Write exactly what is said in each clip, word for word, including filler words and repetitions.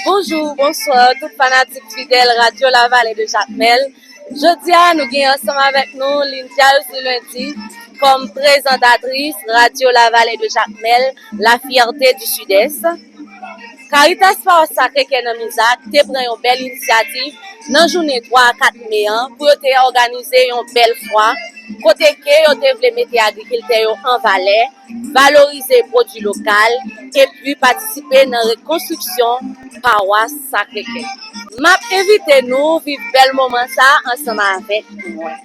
Bonjou, bonswa, tout fanatik fidèl Radyo Lavale de Jakmèl. Jodi a, nou gen ansanm avèk nou Lindiaus Lundi kòm prezantatris Radyo Lavale de Jakmèl, la fierté du Sud-Est. Caritas Paroisse Sacré-Cœur nan Mizak te pran yon bèl inisyativ nan jounen twa a kat me an pou yo te òganize yon bèl fwa kote ke yo te vle mete agrikiltè yo an valè, valorize pwodui lokal, epi patisipe nan rekonstriksyon pawas Sacré-Cœur. M ap envite nou viv bèl moman sa a ansanm avèk mwen.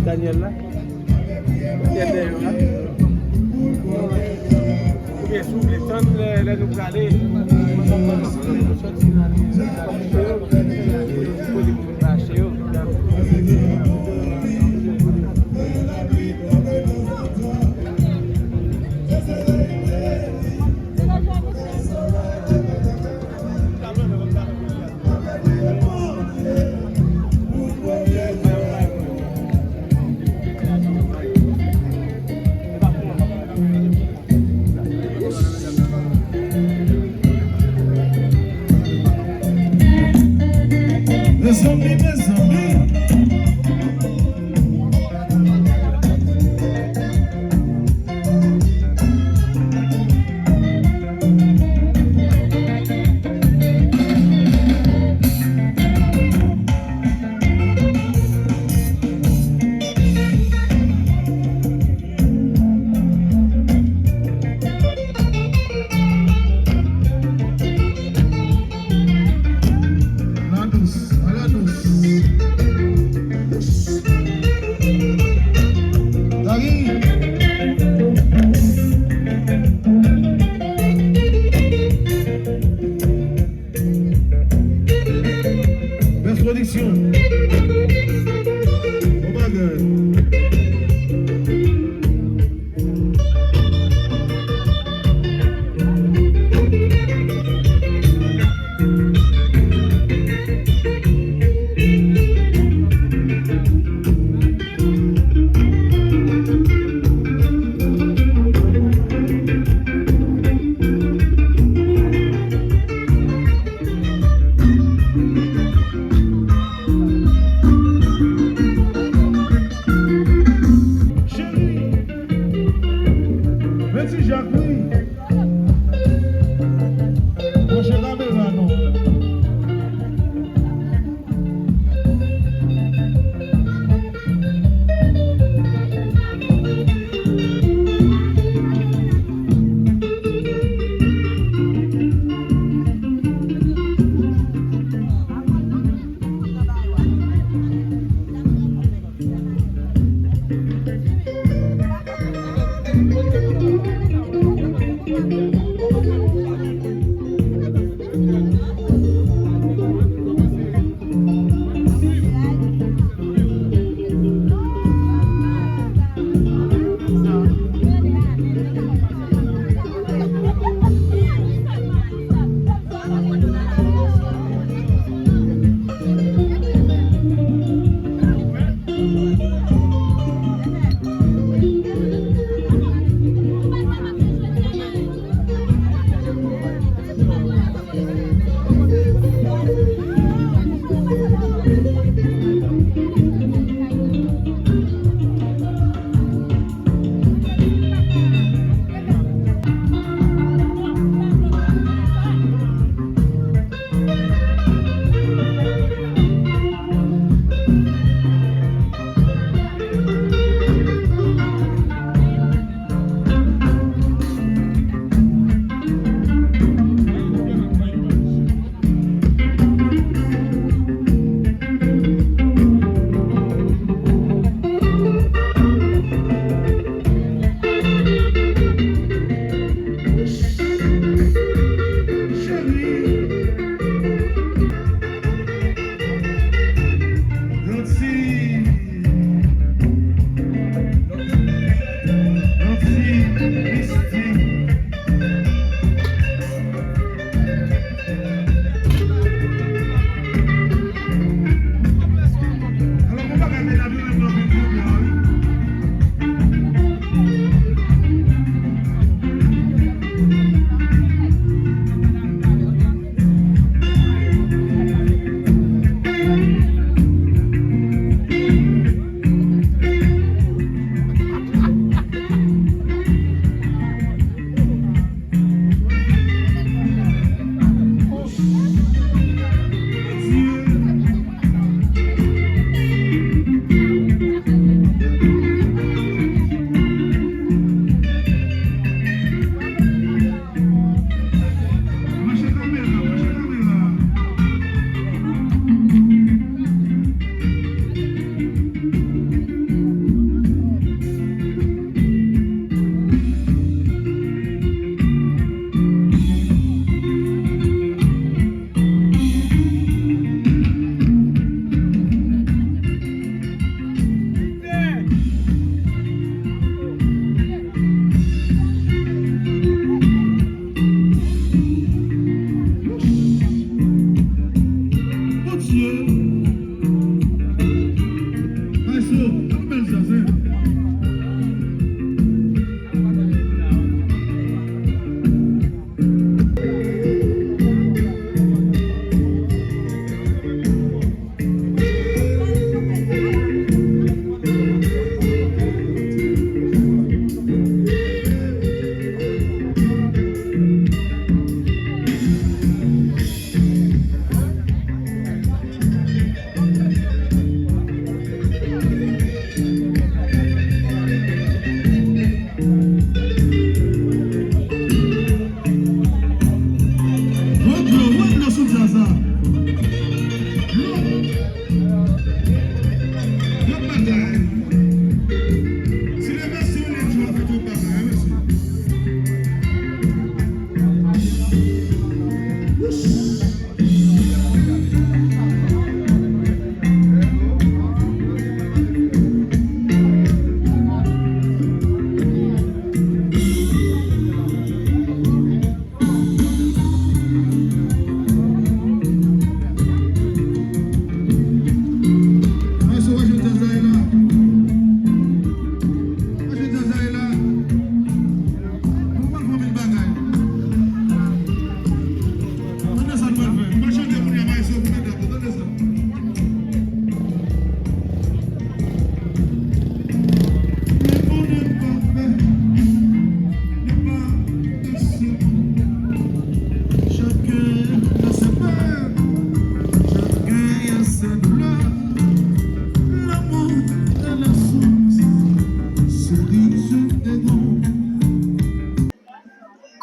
Daniel la. Dèyè yo la. Oubyen si w vle tann lè, lè nou prale, nou sòti nan, kote pou nou achte yo. Mezanmi, mezanmi. La dous, a la dous. Bon bagay.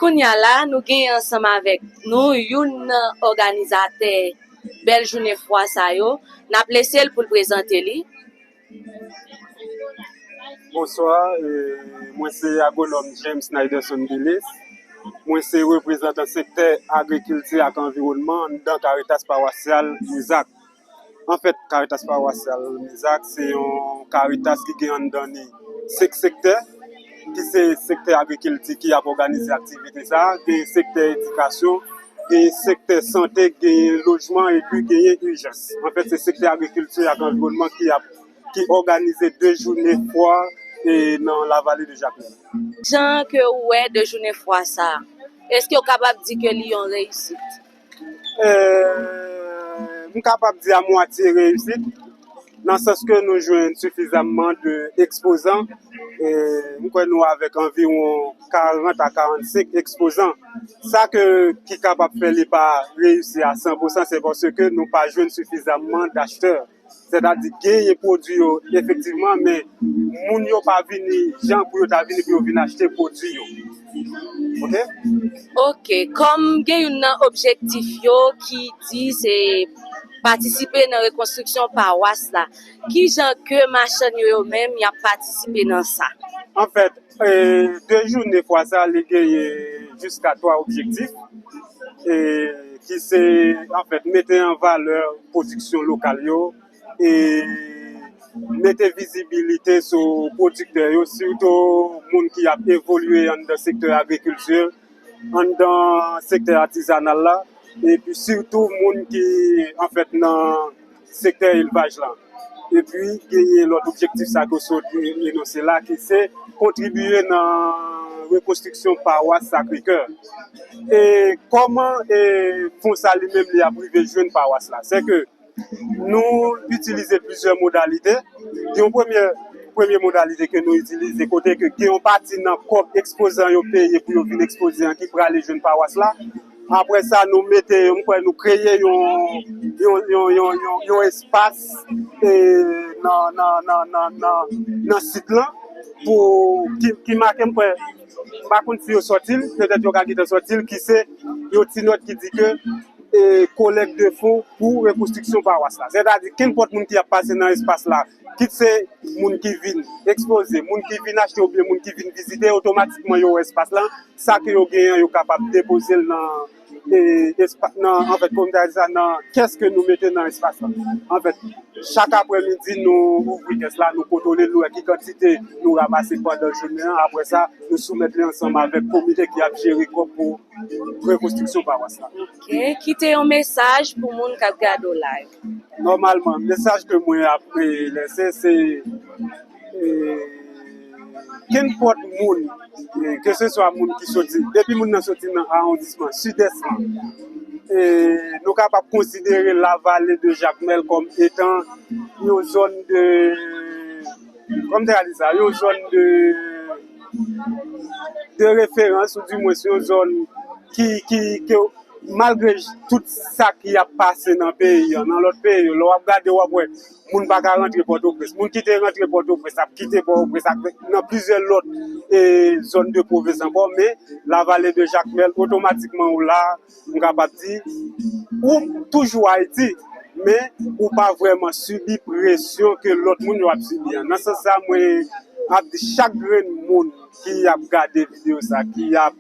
Kounye a la, nou genyen ansanm avèk nou youn nan òganizatè bèl jounen fwa sa yo. N ap lese l pou l prezante li. Bonswa, e, mwen se agwonòm James Niderson Delis. Mwen se reprezantan sektè agrikilti ak anviwònman anndan Caritas Pawasyal Mizak. Anfèt, Caritas Pawasyal Mizak se yon Caritas ki gen anndan li senk sektè, ki se sektè agrikilti ki ap òganize aktivite sa a, gen sektè edikasyon, gen sektè sante, gen lojman epi gen ijans. Anfèt, se sektè agrikilti ak anviwònman ki ap ki òganize de jounen fwa e nan Lavale de Jakmèl. Jan ke ou wè de jounen fwa sa a, èske w kapab di ke li yon reyisit? E, m kapab di a mwatye reyisit, nan sans ke nou jwenn sifizamman de ekspozan. E, m kwè nou avèk anviwon karant a karannsenk ekspozan. Sa ke, ki kapab fè li pa reyisi a san pou san, se paske nou pa jwenn sifizamman dachtè. Sètadi genyen pwodui yo efektivman, men moun yo pa vini jan pou yo ta vini pou yo vin achte pwodui yo. Oke? Oke, kòm gen youn nan objektif yo ki di se patisipe nan rekonstriksyon pawas la, ki jan ke machann yo yo menm y ap patisipe nan sa? Anfèt, e, de jounen fwa sa, li genyen jiska twa objektif, e, ki se, anfèt, mete an valè pwodiksyon lokal yo, e mete vizibilite sou pwodiktè yo, sitou moun ki ap evolye anndan sektè agrikilti, anndan sektè atizanal la, epi sitou moun ki, anfèt, nan sektè elvaj la. Epi, genyen lòt objektif sa ke w sot enonse la, ki se kontribye nan rekonstriksyon pawas Sacré-Cœur. E kòman, e, fon sa li menm li ap rive jwenn pawas la? Se ke nou itilize plizyè modalite. Yon premye, premye modalite ke nou itilize, kote ke gen yon pati nan kòb ekspozan yo peye pou yo vin ekspoze an ki prale jwenn pawas la. Apre sa, nou mete, m kwè nou kreye yon, yon, yon, yon, yon, yon espas, e, nan, nan, nan, nan, nan, nan sit lan pou ki, ki make, m kwè, m pa konn si yo sòti l, petèt yo ka gentan sòti l, ki se yon ti nòt ki di ke, e, kolèk de fon pou rekonstriksyon pawas la. Sètadi, kenpòt moun ki ap pase nan espas la, kit se moun ki vin ekspoze, moun ki vin achte oubyen moun ki vin vizite, otomatikman yo wè espas lan, sa ke yo genyen, yo kapab depoze l nan, e, espa, nan, anfèt, kòm ta di sa, nan kès ke nou mete nan espas lan. Anfèt, chak aprèmidi, nou ouvri kès la, nou kontwole l, nou wè ki kantite nou ranmase pandan jounen an. Apre sa, nou soumèt li ansanm avèk komite ki ap jere kòb pou rekonstriksyon pawas la. Oke, kite yon mesaj pou moun k ap gade w live. Nòmalman, mesaj ke mwen ap, e, lese, se, e, kenpòt moun, e, keseswa moun ki soti, depi moun nan soti nan awondisman Sidès lan, e, nou kapab konsidere Lavale de Jakmèl kòm etan yon zòn de, kòm te ka di sa, yon zòn de, de referans, ou dimwens yon zòn ki, ki, ke malgre tout sa ki ap pase nan peyi an, nan lòt peyi yo, lè w ap gade, w ap wè moun pa ka rantre Pòtoprens. Moun ki te rantre Pòtoprens ap kite Pòtoprens ak nan plizyè lòt, e, zòn de pwovens ankò, men Lavale de Jakmèl, otomatikman ou la, m kapab di, ou toujou Ayiti, men ou pa vrèman sibi presyon ke lòt moun yo ap sibi an. Nan sans sa, mwen ap di chak grenn moun ki ap gade videyo sa, ki ap,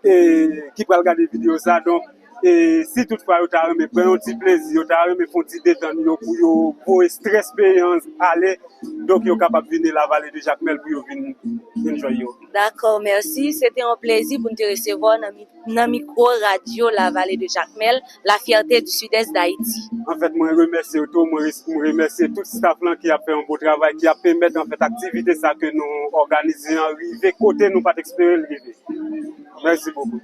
e, ki pral gade videyo sa, donk, e, si toutfwa yo ta renmen pran yon ti plezi, yo ta renmen fè yon ti detann yo pou yo voye estrès peyi an ale, donk yo kapab vini Lavale de Jakmèl pou yo vin enjoy yo. Dakò, mèsi. Se te yon plezi pou n te resevwa w nan mi-, nan mikwo radyo Lavale de Jakmèl, la fierté du Sud-Est d'Haïti. Anfèt, mwen remèsye w tou, mwen res-, mwen remèsye tout staff lan ki ap fè yon bon travay, ki ap pèmèt, anfèt, aktivite sa ke nou òganize an rive kote nou pa t espere l rive. Mèsi bokou.